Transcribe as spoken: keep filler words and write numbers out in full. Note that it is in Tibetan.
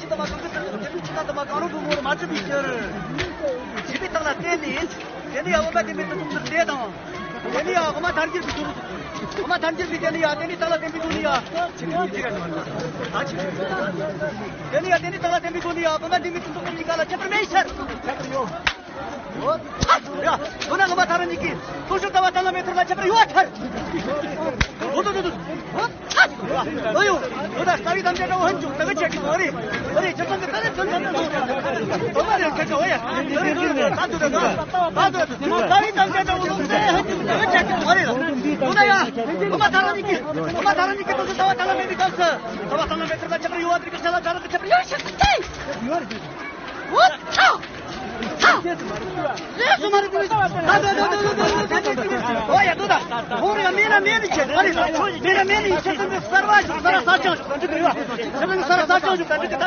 དམག་གང་གི་ཚུལ་དུ་ཆེན་པོའི་ཆུ་ཚང་དུ་མ་གང་རུང་གི་ངོར་མ་གྲུབ་པའི་ཕྱིར། བྱིས་པའི་ཐང་ལ་བརྟེན་ནས། དེ་ནས་ཡང་འོ་མ་དེ་མེད་དུ་གཏོང་ཚུལ་དེ་དང་། དེ་ནས་ཡང་འོ་མ་ཐར་འགྱུར་གྱི་ཚུལ། འོ་མ་ཐར་འགྱུར་གྱི་དེ་ནས་ཡང་དེ་ནས་ཐང་ལ་བརྟེན་པའི་སྒོ་ནས་ཡང་། དེ་ནས་ཡང་དེ་ནས་ཐང་ལ་བརྟེན་པའི་སྒོ་ནས་ཡང་འོ་མ་དེ་མེད་དུ་གཏོང་ཚུལ་གྱི་ག་ལ་ཁྱད་པར་མེད་ཕྱིར། ཡ། དོ་ན་ངོ་མ་ཐ་ར་ཉིད་ཀྱིས། ལྟོ་ཤོར་ལྟ་བ་ཐ་ན་མེད་ཐུར་ལ་ཁྱད་པར་ཡོད་ཐར། དོ་དོ་དོ་དོ། ཨོ་ཡོ། དོ་ད་རྩ་བའི་དམ་བཅའ་འདྲ་བོ་ཧན་ཅུང་ད་གི་ཆད་ཀྱི་མ་རེད། མ་རེད་ཁྱེད་ཚང་གི་ད་རེ་དོན་དམ་དོ་མ་རེད་ཁྱེད་ཚང་ཨོ་ཡ། ད་དོ་ད་དོ་ད་དོ་ད་དོ་ད་དོ་ད་དོ། རྩ་བའི་དམ་བཅའ་འདྲ་བོ་ལོ་ཟེ་ཧན་ཅུང་ད་གི་ཆད་ཀྱི་མ་རེད། དོ་ད་ཡ། ངོ་མ་ཐ་ར་ཉིད་ཀྱིས། ངོ་མ་ཐ་ར་ཉིད་ཀྱིས་ལྟོ་ཤོར་ལྟ་བ་ཐ་ན་མེད་པའི་སྐབས་སུ། ལྟ་བ་ཐ་ན་མེད་ཐུར་ལ་ཁྱད་པར་ཡོད་པ་དེ་གི་ཆད་ལ་ཐ་ར་དེ་ཁྱད་པར་ཡོད་ཕྱིར་ཏེ། ཨོ་ཐ། ཐ། ལས་སུ་མ་རེད་དེ། ད་ད་ད་ད་ད་ད་ད་ད། ཨོ་ཡ་དོ་ད། ཁོང་རེ་ཡ་མེད་ན་མེད་ནི་ཆེ་མ་རེད། མེད་ན་མེད་ནི་ཆེ་ཚང་གི་གསར་བ་ཞིག་གསར་གསར་རྐྱང་ཞིག་ག་འདྲ་གི་ཡོད། ཁྱེད་ཚང་གི་གསར་གསར་རྐྱང་ཞིག་ག་འདྲ་གི་ད།